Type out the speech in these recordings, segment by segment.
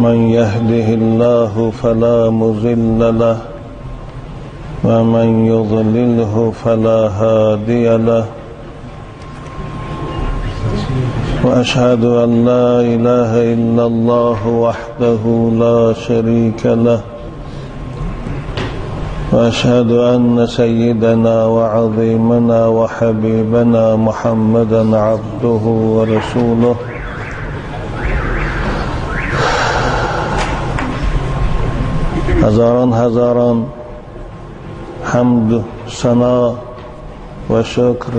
من يهده الله فلا مضل له ومن يضلله فلا هادي له وأشهد أن لا إله إلا الله وحده لا شريك له وأشهد أن سيدنا وعظيمنا وحبيبنا محمدا عبده ورسوله. هزاران هزاران حمد ثنا و شکر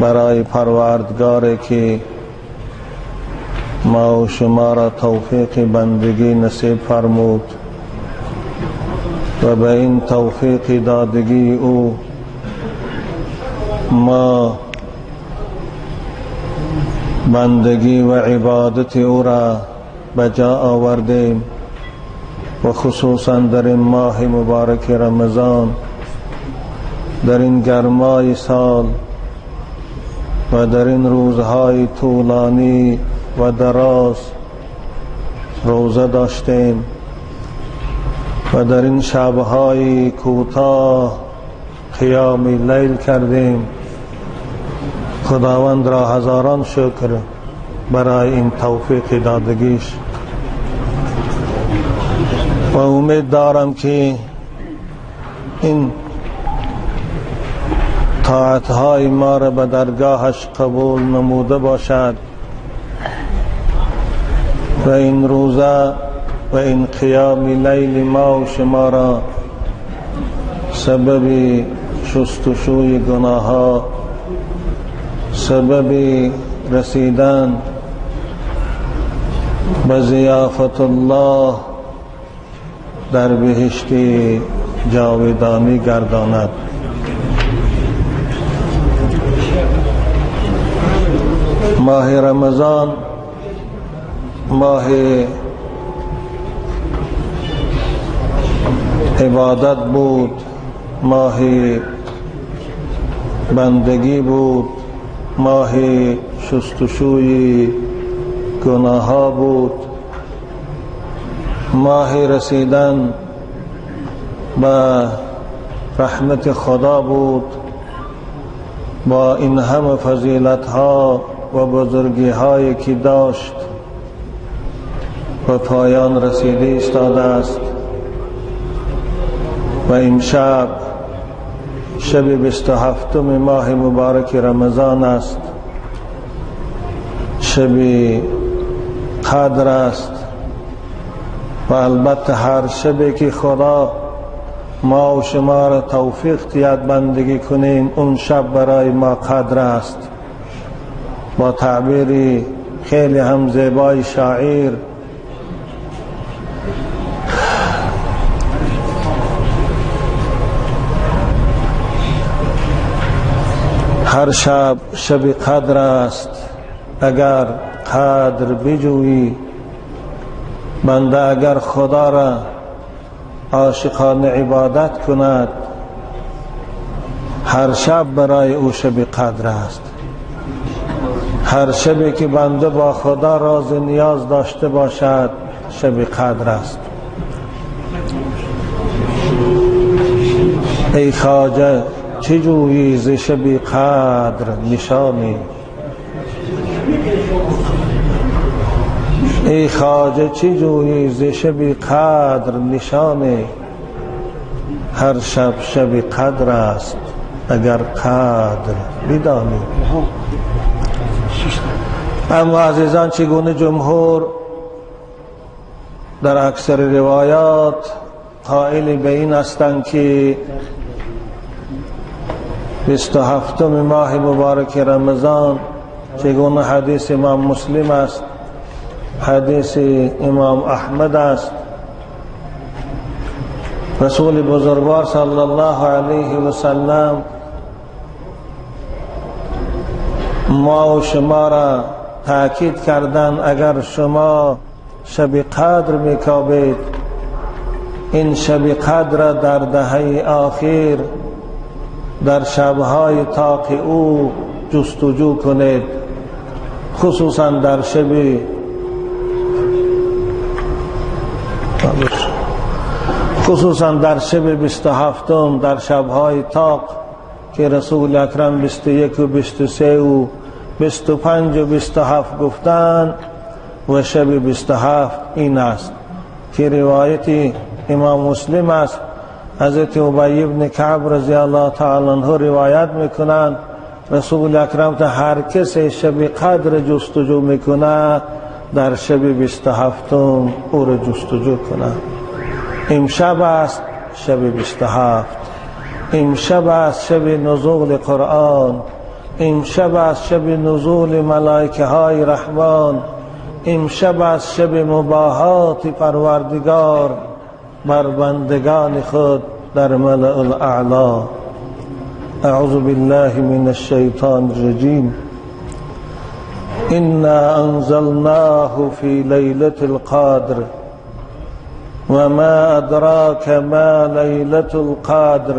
برای پروردگاری که ما و شما را توفیق بندگی نصیب فرمود و به این توفیق دادگی او ما بندگی و عبادت او را به جا آوردیم و خصوصا در این ماه مبارک رمضان، در این گرمای سال و در این روزهای طولانی و دراز روزه داشتیم و در این شبهای کوتاه قیام لیل کردیم. خداوند را هزاران شکر برای این توفیق دادگیش و امید دارم که این طاعتهای ما را به درگاهش قبول نموده باشد و این روزه و این قیام لیل ما و شما را سبب شستشوی گناه‌ها، سبب رسیدن به ضیافت الله در بهشت جاودانی گرداند. ماه رمضان ماه عبادت بود، ماه بندگی بود، ماه شستشوی گناه‌ها بود، ماه رسیدن به رحمت خدا بود. با این همه فضیلت‌ها و بزرگی‌هایی که داشت به پایان رسیده ایستاده است و امشب شب 27 ماه مبارک رمضان است، شب قدر است و البته هر شبی که خدا ما و شما را توفیق دهد بندگی کنیم، اون شب برای ما قدر است. با تعبیر خیلی هم زیبای شاعر، هر شب شب قدر است اگر قدر بجویی. بنده اگر خدا را عاشقانه عبادت کند، هر شب برای او شب قدر است. هر شبی که بنده با خدا راز نیاز داشته باشد، شب قدر است. ای خواجه چه جویی ز شب قدر نشانی، ای خواجه چه جویی ز شب قدر نشانی، هر شب شب قدر است اگر قدر بدانی. اما عزیزان، چگونه جمهور در اکثر روایات قائل به این هستند که 27 ماه مبارک رمضان، چگونه حدیث امام مسلم است، حدیث امام احمد است، رسول بزرگوار صلی الله علیه و سلم ما و شما را تاکید کردن اگر شما شب قدر میکابید، این شب قدر در دهه آخر در شبهای طاق او جستجو کنید، خصوصا در شب خصوصا در شب 27، در شبهای طاق که رسول اکرم 21 و 23 و 25 و 27 گفتند، و شب 27 این است که روایت امام مسلم است. حضرت ابی بن کعب رضی الله تعالی عنه روایت میکنند رسول اکرم تا هر کس شب قدر جستجو میکنه در شب 27 او را جستجو کنه. امشب است شب 27، امشب است شب نزول قرآن، امشب است شب نزول ملائکه های رحمان، امشب است شب مباهات پروردگار بر بندگان خود در ملأ الاعلی. اعوذ بالله من الشیطان الرجیم. انا انزلناه فی لیلة القدر وما ادراک ما لیلة القدر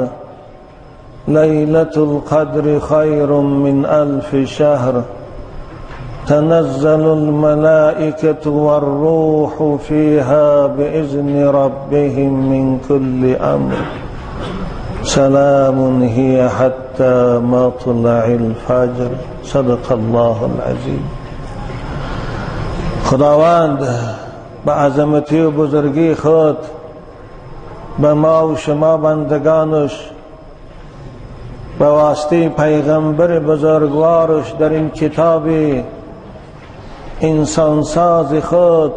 لیلة القدر خیر من الف شهر تنزل الملائكة والروح فيها بإذن ربهم من كل أمر سلام هي حتى مطلع الفجر. صدق الله العظیم. خداوند به عظمتی و بزرگی خود به ما و شما بندگانش به واسطه پیغمبر بزرگوارش در این کتاب انسانساز خود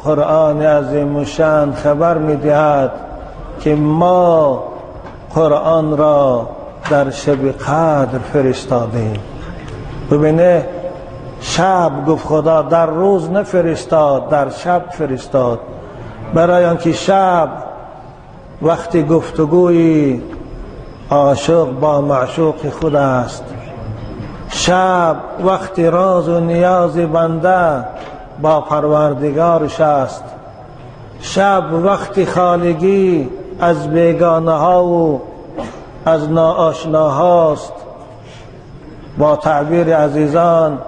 قرآن عظیم الشأن خبر می‌دهد که ما قرآن را در شب قدر فرستادیم. ببینه شب گفت خدا، در روز نفرستاد، در شب فرستاد، برای آنکه شب وقتی گفتگوی عاشق با معشوق خود است، شب وقتی راز و نیاز بنده با پروردگارش است، شب وقتی خالگی از بیگانه ها و از ناآشناهاست. با تعبیر عزیزان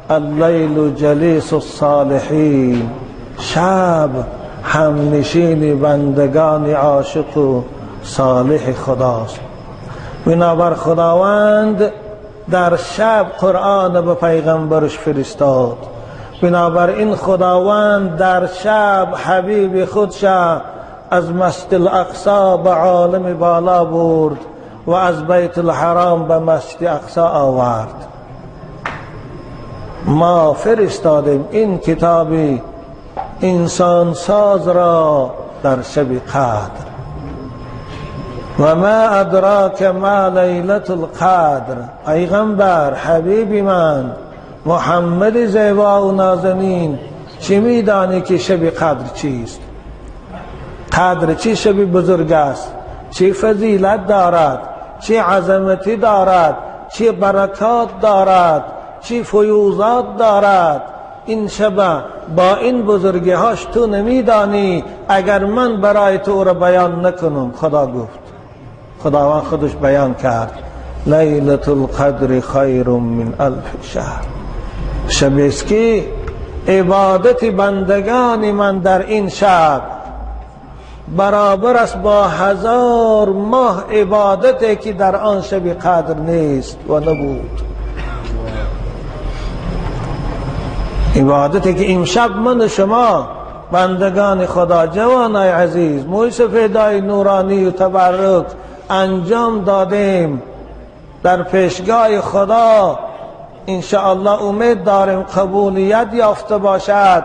اللیل جلیس الصالحین، شب همنشین بندگان عاشق و صالح خداست. بنابر خداوند در شب قرآن به پیغمبرش فرستاد، بنابراین خداوند در شب حبیب خودش از مسجد الاقصی به عالم بالا برد و از بیت الحرام به مسجد اقصی آورد. ما فرستادیم این کتاب انسان ساز را در شب قدر. و ما ادراک ما لیلة القدر. پیغمبر حبیب من محمد زیبا و نازنین، چی میدانی که شب قدر چیست؟ قدر چی شب بزرگ است، چی فضیلت دارد، چی عظمتی دارد، چی برکات دارد، چی فیوضات دارد. این شب با این بزرگی هاش تو نمیدانی اگر من برای تو را بیان نکنم. خدا گفت، خداوند خودش بیان کرد لیلة القدر خیر من الف شهر. شب است که عبادت بندگان من در این شب برابر است با 1000 ماه عبادتی که در آن شب قدر نیست و نبود. عبادتی که امشب من و شما بندگان خدا، جوانای عزیز، موی سفیدای نورانی و تبرک انجام دادیم در پیشگاه خدا، انشاءالله امید داریم قبولیت یافته باشد،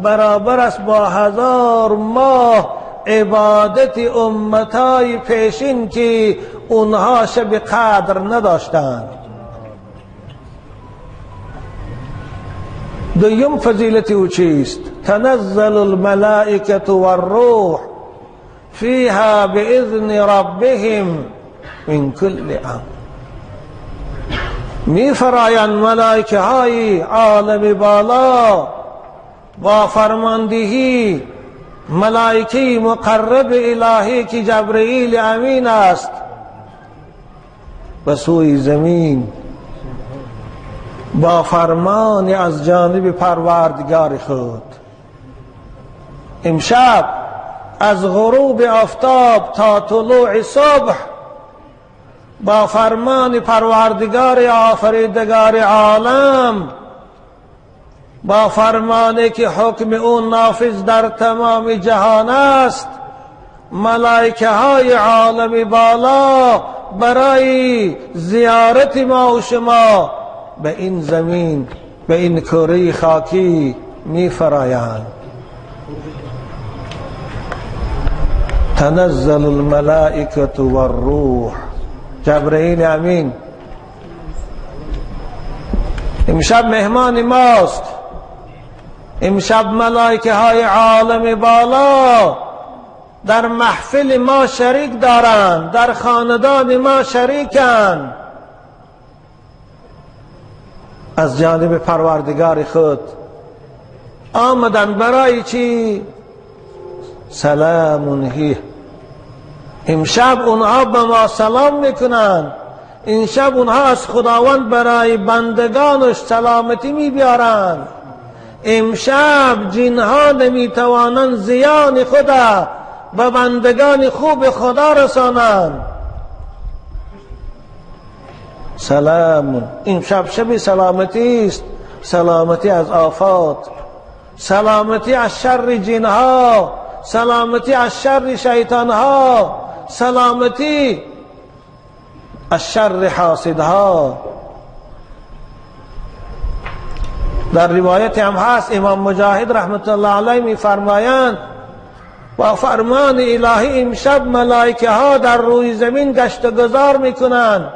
برابر است با 1000 ماه عبادت امتای پیشین که اونها شب قدر نداشتند. دویم فضیلت او چیست؟ تنزل الملائکة والروح فیها باذن ربهم من کل امر. می فرایند ملائکه های عالم بالا با فرماندهی ملائکه مقرب الهی که جبرئیل امین است به سوی زمین با فرمان از جانب پروردگار خود. امشب از غروب آفتاب تا طلوع صبح با فرمان پروردگار آفریدگار عالم، با فرمانی که حکم او نافذ در تمام جهان است، ملائکه های عالم بالا برای زیارت ما و شما به این زمین، به این کره خاکی می فرایند. تنزل الملائکة والروح. جبرئیل امین امشب مهمان ماست. امشب ملائکه های عالم بالا در محفل ما شریک دارند، در خاندان ما شریکند. از جانب پروردگار خود آمدن برای چی؟ سلام هی. امشب اونها به ما سلام میکنند. این شب اونها از خداوند برای بندگانش سلامتی میبیارند. امشب جنها نمیتوانند زیان خدا به بندگان خوب خدا رسانند. سلام. این شب شب سلامتی است، سلامتی از آفات، سلامتی از شر جنها، سلامتی از شر شیطانها، سلامتی از شر حاسدها. در روایت هم هست امام مجاهد رحمت الله علیه می فرمایند با فرمان الهی امشب ملائکه ها در روی زمین گشت و گذار میکنند،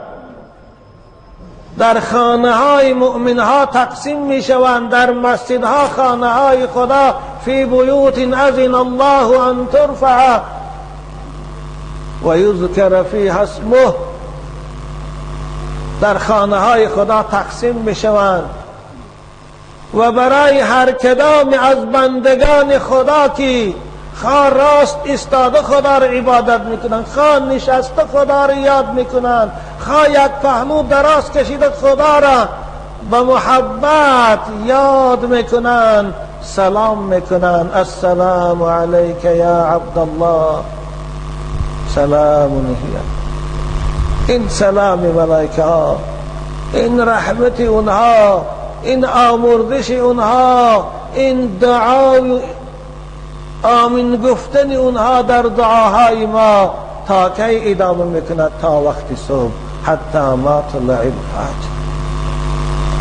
در خانه های مؤمن ها تقسیم می شوند، در مسجد ها خانه های خدا، فی بیوت اذن الله ان ترفع و یذکر فیها اسمه، در خانه های خدا تقسیم می شوند و برای هر کدام از بندگان خدا که خواه راست ایستاده خدا را عبادت میکنند، خواه نشسته خدا را یاد میکنند، خواه یک پهلو دراز کشیده خدا را به محبت یاد میکنند، سلام میکنند. السلام علیک یا عبدالله، سلام هی. این سلام ملائکه ها، این رحمت اونها، این آمرزش اونها، این دعای آمین گفتن اونها در دعاهای ما تا کی ادامه میکند؟ تا وقت صبح، حتی ما طلع الفجر.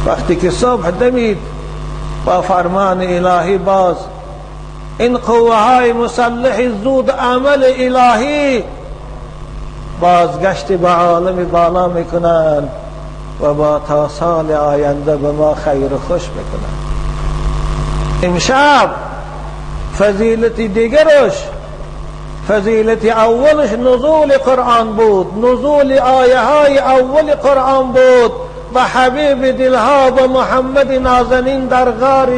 وقتی که صبح دمید با فرمان الهی باز این قوه های مسلح زود عمل الهی بازگشت به عالم بالا میکنند و با تا سال آینده به ما خیر و خوش میکنند. امشب فضیلت دیگرش، فضیلت اولش نزول قرآن بود، نزول آیه های اول قرآن بود و حبیب دلها و محمد نازنین در غار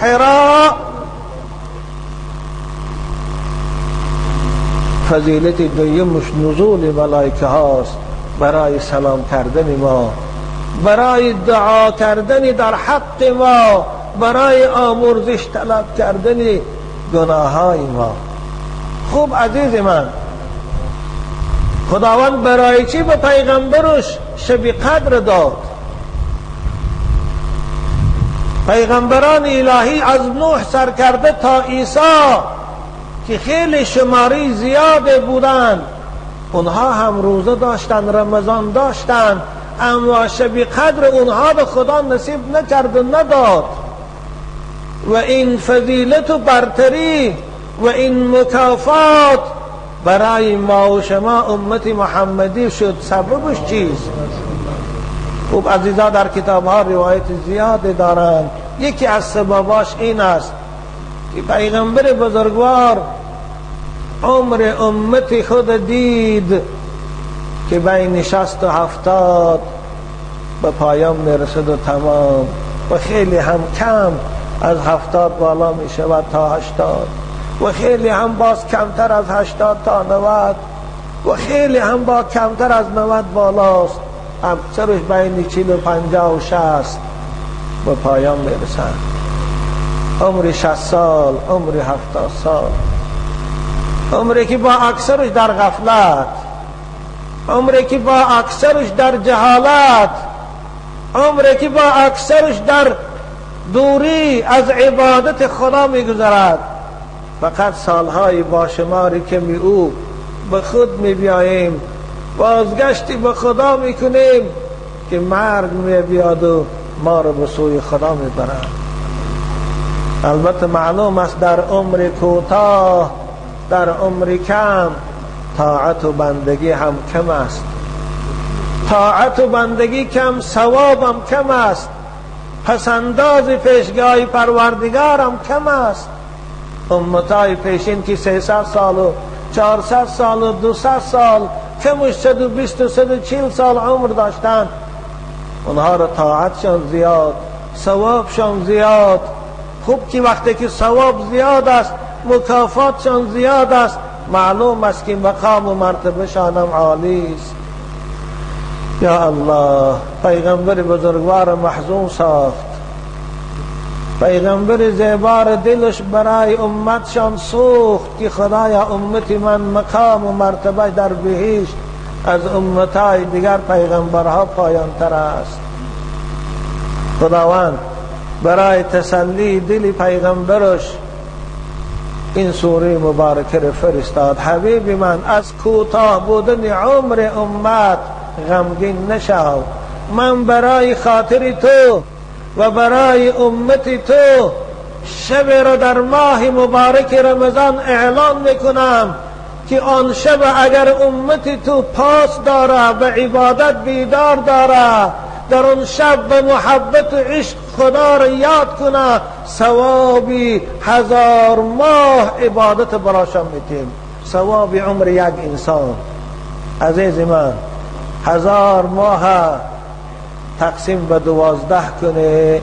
حرا. فضیلت دویمش نزول ملائکه هاست برای سلام کردن ما، برای دعا کردن در حق ما، برای آمرزش طلب کردن گناههای ما. خوب عزیز من، خداوند برای چی به پیغمبرش شب قدر داد؟ پیغمبران الهی از نوح سر کرده تا عیسی که خیلی شماری زیاد بودند، اونها هم روزه داشتن، رمضان داشتن، اما شب قدر اونها به خدا نصیب نکرد و نداد. و این فضیلت و برتری و این مکافات برای ما و شما امت محمدی شد. سببش چیست؟ خوب عزیزا در کتاب ها روایت زیاد دارند. یکی از سبباش این است که پیغمبر بزرگوار عمر امت خود دید که بین 60 و 70 به پایان میرسد و تمام، و خیلی هم کم از 70 بالا می شود تا 80، و خیلی هم باز کمتر از 80 تا 90، و خیلی هم با کمتر از 90 بالاست، اکثرش بین 40 و 50 و 60 به پایان میرسند. عمر 60 سال، عمر 70 سال. عمری که با اکثرش در غفلت، عمری که با اکثرش در جهالت، عمری که با اکثرش در دوری از عبادت خدا میگذرد. فقط سالهای با شماری که می او به خود می بیاییم، بازگشتی به خدا میکنیم که مرگ می بیاد و ما رو به سوی خدا میبرد. البته معلوم است در عمر کوتاه، در عمر کم، طاعت و بندگی هم کم است. طاعت و بندگی کم، ثوابم کم است، پسنداز پیشگاه پروردگارم کم است. امتای پیشین که 300 سال و 400 سال و 200 سال، کمش 120 و 140 سال عمر داشتند، اونها را طاعتشان زیاد، ثوابشان زیاد. خوب که وقتی که ثواب زیاد است، مکافاتشان زیاد است، معلوم است که مقام و مرتبهشان هم عالی است. یا الله، پیغمبر بزرگوار محزون ساخت، پیغمبر زیبار دلش برای امتشان سوخت که خدایا امت من مقام و مرتبه در بهشت از امتهای دیگر پیغمبرها پایان تر است. خداوند برای تسلی دل پیغمبرش این سوره مبارکه را فرستاد. حبیب من، از کوتاه بودن عمر امت غمگین نشو، من برای خاطر تو و برای امت تو شب را در ماه مبارک رمضان اعلان میکنم که آن شب اگر امت تو پاس داره، به عبادت بیدار داره، در آن شب به محبت و عشق خدا را یاد کنه، ثوابی 1000 ماه عبادت براشان میتیم. ثواب عمر یک انسان. عزیز من، 1000 ماه تقسیم به 12 کنه،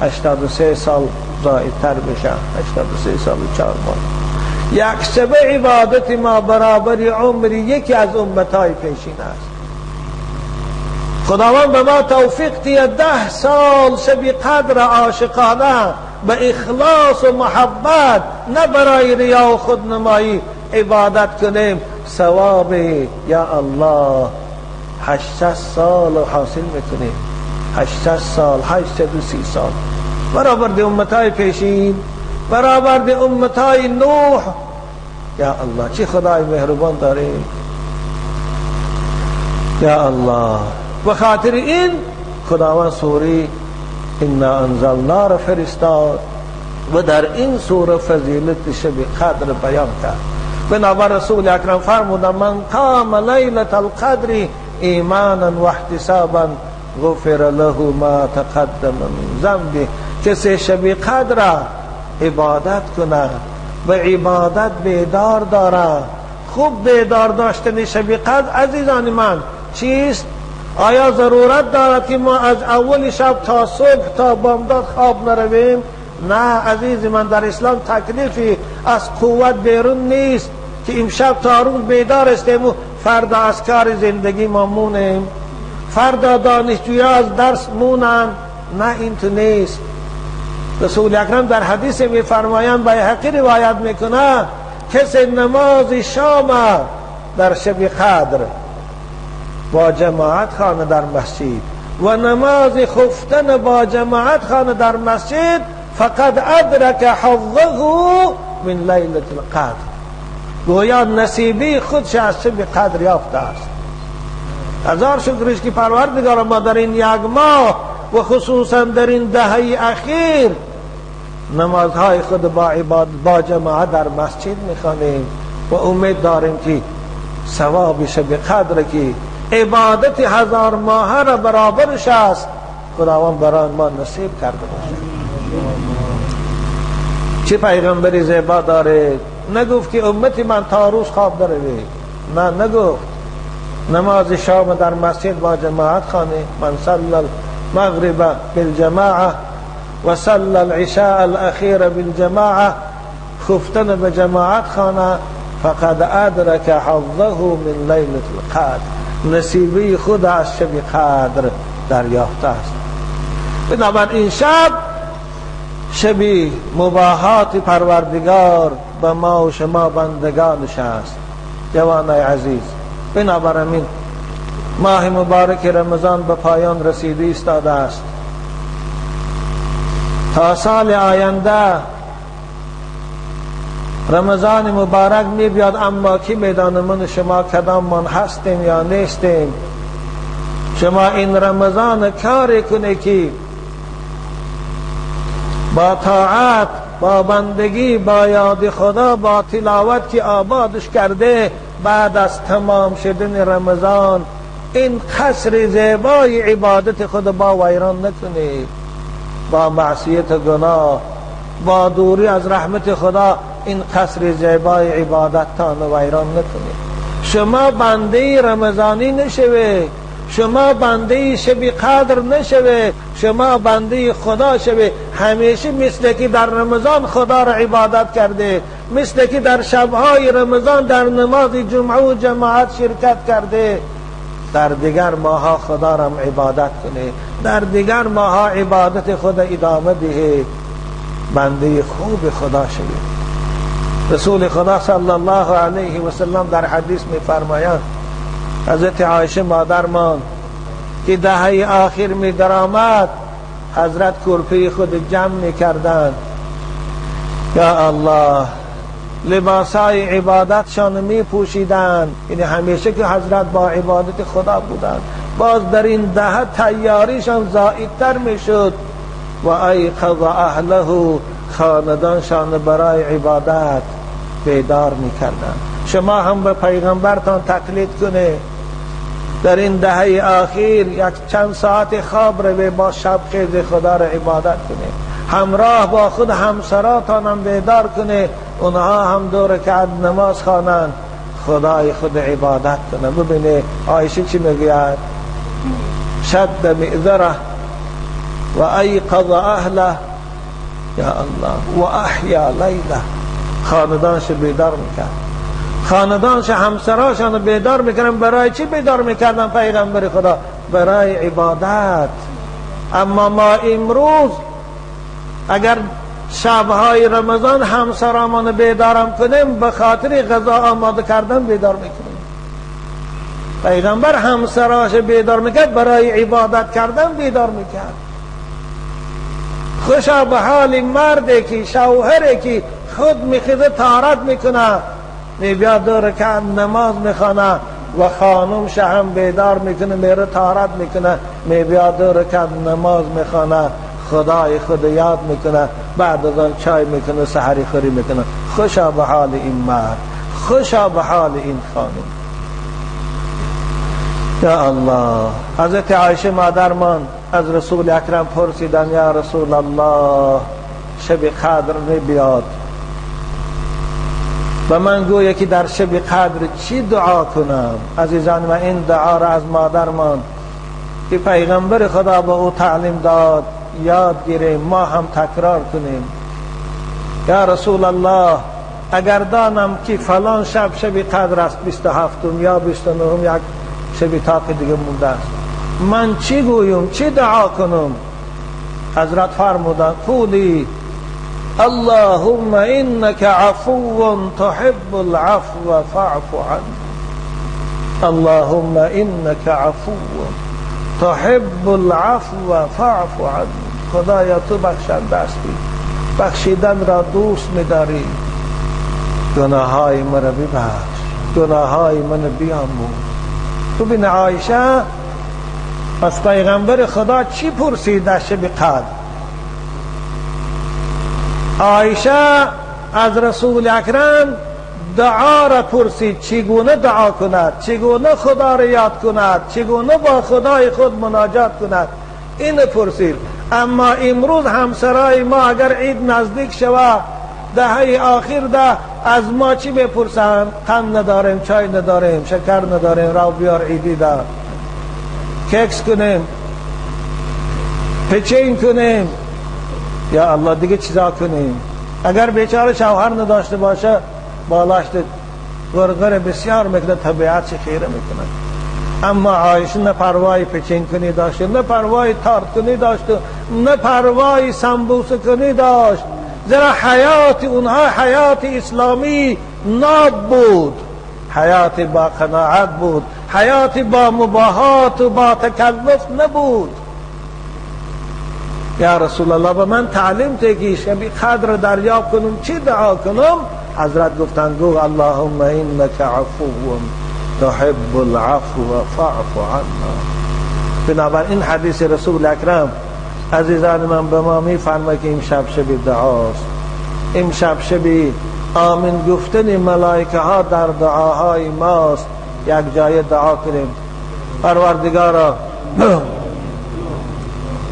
83 سال زائدتر بشه، 83 سال و 4 ماه. یک شب عبادت ما برابر عمر یکی از امتهای پیشین است. خداوند به ما توفیق دیه 10 سال شب قدر عاشقانه به اخلاص و محبت، نه برای ریا و خودنمایی عبادت کنیم، ثواب یا الله 800 سال حاصل میکنیم. 800 سال، 830 سال برابر ده امتهای پیشین، برابر ده امتهای نوح. یا الله چی خدای مهربان داریم. یا الله، به خاطر این خداوند سوره انا انزلنا را فرستاد و در این سوره فضیلت شب قدر بیان کرد. بنابر رسول اکرم فرمودند من قام لیلة القدر ایمانا و احتسابا غفر له ما تقدم من ذنبه. کسی شب قدر عبادت کنه و عبادت بیدار داره. خوب بیدار داشتن شب قدر عزیزان من چیست؟ آیا ضرورت دارد که ما از اول شب تا صبح تا بامداد خواب نرویم؟ نه عزیز من، در اسلام تکلیفی از قوت بیرون نیست که امشب تا روز بیدار استیم و فردا از کار زندگی ما مونیم، فردا دانشجویا از درس مونن. نه، این تو نیست. رسول اکرم در حدیث میفرمایند، بیهقی روایت میکنه، کسی نماز شام در شب قدر با جماعت خانه در مسجد و نماز خفتن با جماعت خانه در مسجد، فقد ادرک حظه من لیلة القدر، گویا نصیبی خودش از شب قدر یافته است. هزار شکرش که پروردگار ما در این یک ماه و خصوصا در این دهه اخیر نمازهای خود با عبادت با جماعت در مسجد میخوانیم و امید داریم که ثواب شب قدر که عبادت 1000 ماه را برابرش است، خداوند برای ما نصیب کرده باشه. چه پیغمبری زیبا داره. نگفت که امت من تا روز خواب داره، نه نگفت. نماز شام در مسجد با جماعت خانه، من صلی المغرب بالجماعه و صلی العشاء الاخیر بالجماعه، خفتن به جماعت خانه، فقد ادرک حظه من لیلة القدر، نصیبی خود از شب قدر دریافته است. بنابراین این شب شبی مباهات پروردگار به ما و شما بندگانش است. جوانای عزیز، بنابراین ماه مبارک رمضان به پایان رسیده ایستاده است. تا سال آینده رمضان مبارک می بیاد، اما کی میدانه من شما کدام من هستیم یا نیستیم. شما این رمضان کاری کنه که با طاعت، با بندگی، با یاد خدا، با تلاوت که آبادش کرده، بعد از تمام شدن رمضان این قصر زیبای عبادت خود با ویران نکنید، با معصیت و گناه، با دوری از رحمت خدا این قصر زیبای عبادت تان ویران نکنید. شما بنده رمضانی نشوه، شما بنده شب قدر نشوه، شما بنده خدا شوه. همیشه مثل که در رمضان خدا را عبادت کرده، مثل که در شبهای رمضان در نماز جمعه و جماعت شرکت کرده، در دیگر ماها خدا را عبادت کنه، در دیگر ماها عبادت خود ادامه ده، بنده خوب خدا شوه. رسول خدا صلی الله علیه و سلم در حدیث می فرمایند، حضرت عایشه مادرمان که دهه آخر می درآمد، حضرت کرپه خود جمع می کردند. یا الله، لباسای عبادتشان می پوشیدند، یعنی همیشه که حضرت با عبادت خدا بودند، باز در این دهه تیاریشان زائدتر می شد. و ایقظ اهله، خاندانشان برای عبادت بیدار می کردند. شما هم به پیغمبرتان تقلید کنه، در این دهه آخر یک چند ساعت خواب رو با شب خیز خدا را عبادت کنه، همراه با خود همسراتان هم بیدار کنه، اونها هم 2 رکعت نماز خوانند، خدای خود عبادت کنه. ببینه عایشه چی میگوید؟ شد مئزره و ایقظ اهله، یا الله، و احیا لیله، خاندانش بیدار میکرد، خاندانش همسراشان بیدار میکردن. برای چی بیدار میکردن پیغمبر خدا؟ برای عبادت. اما ما امروز اگر شبهای رمضان همسرامان بیدارم کنیم، به خاطر غذا آماده کردن بیدار میکنیم. پیغمبر همسراش بیدار میکرد، برای عبادت کردن بیدار میکرد. خوشا به حال مردی که شوهری که خود میخیزه طهارت میکنه، میبیا 2 رکعت نماز میخوانه و خانمش هم بیدار میکنه، میره طهارت میکنه، میبیا 2 رکعت نماز میخوانه، خدای خود یاد میکنه، بعد از آن چای میکنه، سحری خوری میکنه. خوشا به حال این مرد، خوشا به حال این خانم. یا الله. حضرت عایشه مادرمان از رسول اکرم پرسیدن، یا رسول الله، شب قدر میبیاد، و من گویا که در شب قدر چی دعا کنم؟ عزیزان من، این دعا را از مادرمان که پیغمبر خدا به او تعلیم داد یاد گیریم، ما هم تکرار کنیم. یا رسول الله، اگر دانم که فلان شب شب قدر است، 27 یا 29، یک شب تاق دیگه مونده است، من چی گویم، چی دعا کنم؟ حضرت فرمودند، قولی اللهم انك عفو تحب العفو فاعف عني. اللهم انك عفو تحب العفو فاعف عني. خدایا تو بخشنده هستی، بخشیدن را دوست می‌داری، گناههای مرا ببخش، گناههای من بیاموز. ببین عایشه از پیغمبر خدا چی پرسید در شب قدر؟ عایشه از رسول اکرم دعا را پرسید، چگونه دعا کند، چگونه خدا را یاد کند، چگونه با خدای خود مناجات کند، این پرسید. اما امروز همسرای ما اگر عید نزدیک شود، دهه آخر ده، از ما چی بپرسند؟ قند نداریم، چای نداریم، شکر نداریم، رو بیار عیدی ده، کیکس کنیم، پچین کنیم، یا الله دیگه چیزا کنیم. اگر بیچاره شوهر نداشته باشه، بالاشت غرغر بسیار میکنه، طبیعت چه خیره میکنه. اما عایشه نه پروای پچین کنی داشته، نه پروای تارت کنی داشته، نه پروای سمبوسه کنی داشت، زیرا حیات اونها حیات اسلامی ناب بود، حیات با قناعت بود، حیات با مباهات و با تکلف نبود. یا رسول الله به من تعلیم ته شبی قدر دریاب کنم، چی دعا کنم؟ حضرت گفتند گو اللهم انک عفو تحب العفو فاعف عنا. بنابراین حدیث رسول اکرم عزیزان من به ما میفرماید که امشب شب دعاست، امشب شب آمین گفتن ملائکه ها در دعاهای ماست. یک جای دعا کنیم. پروردگارا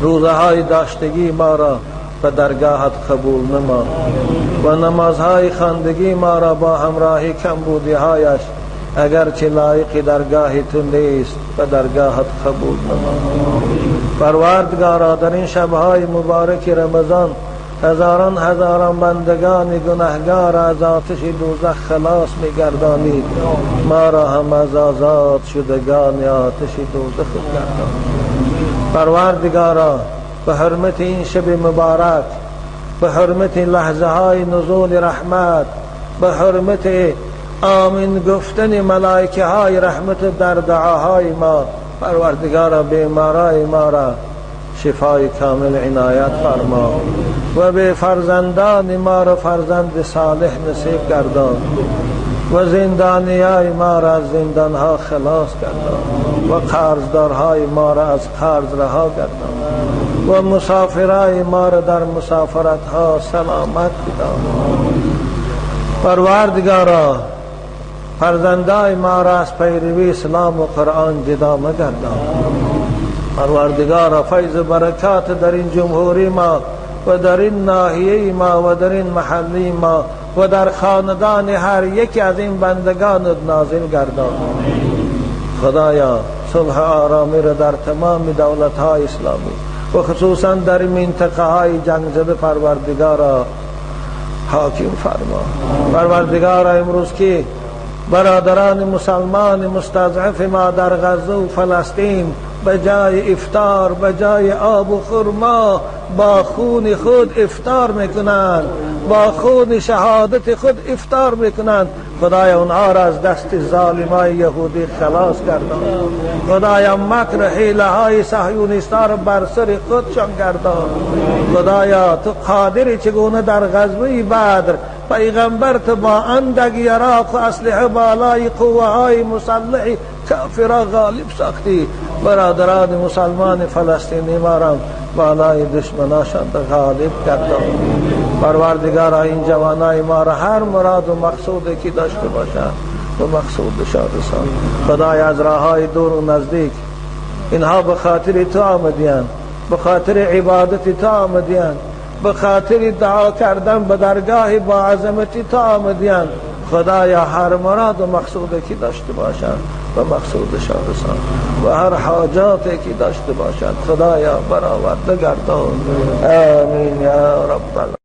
روزه های داشتگی ما را به درگاهت قبول نما و نمازهای خواندگی ما را با همراهی کمبودی هایش اگرچه لایق درگاه تو نیست به درگاهت قبول نما. پروردگارا در این شبهای مبارک رمضان هزاران هزاران بندگان گناهگار از آتش دوزخ خلاص می‌گردانید، ما را هم از آزاد شدگان آتش دوزخ گردانید. پروردگارا به حرمت این شب مبارک، به حرمت لحظه های نزول رحمت، به حرمت آمین گفتن ملائکه های رحمت در دعاهای ما، پروردگارا بیمارای ما را شفای کامل عنایت فرما و به فرزندان ما را فرزند صالح نصیب گردان و زندانیای ما را از زندانها خلاص گردان و قرضدارهای ما را از قرض رها گردان و مسافرای ما را در مسافرتها سلامت بدار. پروردگارا فرزندای ما را از پیروی اسلام و قرآن جدا مگردان. پروردگارا فیض برکات در این جمهوری ما و در این ناحیه ما و در این محلی ما و در خاندان هر یکی از این بندگان نازل گردان. خدایا صلح آرامی را در تمام دولت های اسلامی و خصوصا در منطقه های جنگ زده پروردگارا حاکم فرما. پروردگارا امروز که برادران مسلمان مستضعف ما در غزه و فلسطین به جای افطار، به جای آب و خرما با خون خود افطار میکنند، با خون شهادت خود افطار میکنند، خدایا اونها را از دست ظالمای یهودی خلاص گردان. خدایا مکر حیله های صهیونیست‌ها را بر سر خودشان گردان. خدایا تو قادری چگونه در غزوه بدر پیغمبر تو با اندک یراق و اسلحه بالای قوه های مسلح کافرا غالب ساختی، برادران مسلمان فلسطینی ما را بالای دشمناشان غالب گردان. پروردگارا این جوانای ما را هر مراد و مقصودی که داشته باشند و مقصودشان رسان. خدای از راههای دور و نزدیک اینها به خاطر تو آمدیان، به خاطر عبادت تو آمدیان، به خاطر دعا کردن به درگاه با عظمت تو آمدیان. خدایا هر مراد و مقصودی که داشته باشند به مقصودشان رسان و هر حاجاتی که داشته باشند خدایا برآورده گردان. آمین یا رب العالمین.